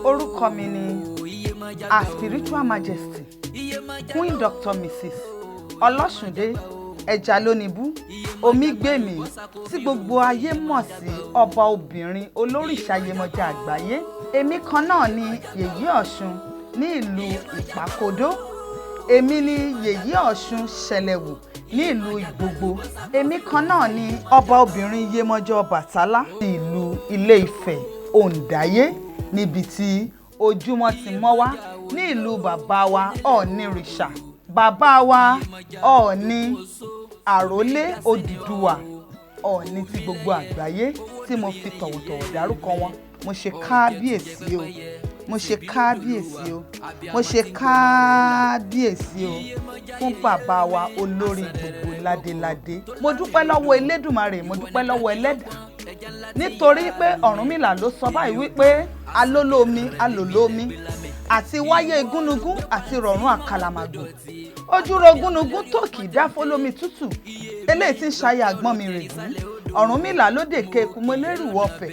Orúkọ mi ni Her Spiritual Majesty Queen Dr. Mrs. Ọlọ́ṣùndé Ẹjalónìbú Omígbèmí, tí gbogbo ayé mọ̀ sí ọba obìnrin olórìṣà Yemọja àgbáyé. Èmi kan náà ni Yèyé Ọ̀ṣun ní ìlú Ìpàkodó. Èmi ni Yèyé Ọ̀ṣun Ṣẹlẹ̀wù ní ìlú Ìgbogbo. Èmi kan náà ni ọba obìnrin Yemọja Ọbàtálá ní ìlú Ilé Ifẹ̀ Òǹdáyé, níbi tí ojúmọ́ ti mọ́ wá ní ìlú bàbá wa Ọ̀ọ̀nìrìṣà, bàbá wa Ọ̀ọ̀ni Àrólé Odùduwà, Ọ̀ọ̀ni ti gbogbo àgbáyé, tí mo fi tọ̀wọ̀tọ̀wọ̀ dárúkọ wọn. Mo ṣe kábíyèsí o, mo ṣe kábíyèsí o, mo ṣe kábíyèsí o fún bàbá wa olórí gbogbo ládéládé. Mo dúpẹ́ lọ́wọ́ Elédùmarè, mo dúpẹ́ lọ́wọ́ Ẹlẹ́dàá, nítorí pé Ọ̀rúnmìlà ló sọ báyìí wípé alólómi alòlómi àti wáyé igúnnugún àti rọ̀rùn àkàlàmàgbò, ojúro gúnnugún tó kì í dá fólómi tútù, eléyìí tí ń ṣayé àgbọ̀n mi règún. Ọ̀rúnmìlà ló dè kéku mọ́lẹ́rùwọ̀ ọ̀fẹ́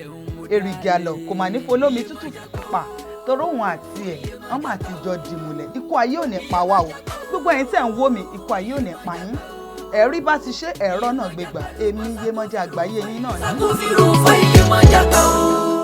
èrìgì àlọ́ kò mà ní fólómi tútù pa, torí òun àti ẹ̀ wọ́n mà ti jọ dìmùlẹ̀. Ikú ayé ò ní pa wá o. Gbogbo ẹ̀yin tẹ̀ ń wò mí, ikú ayé ò ní pa yín. Ẹ̀rí bá ti ṣe ẹ̀rọ náà gbégbà. Èmi Yemọja àgbáyé yín náà ní. Sakufiru fa Iyemọja kan o.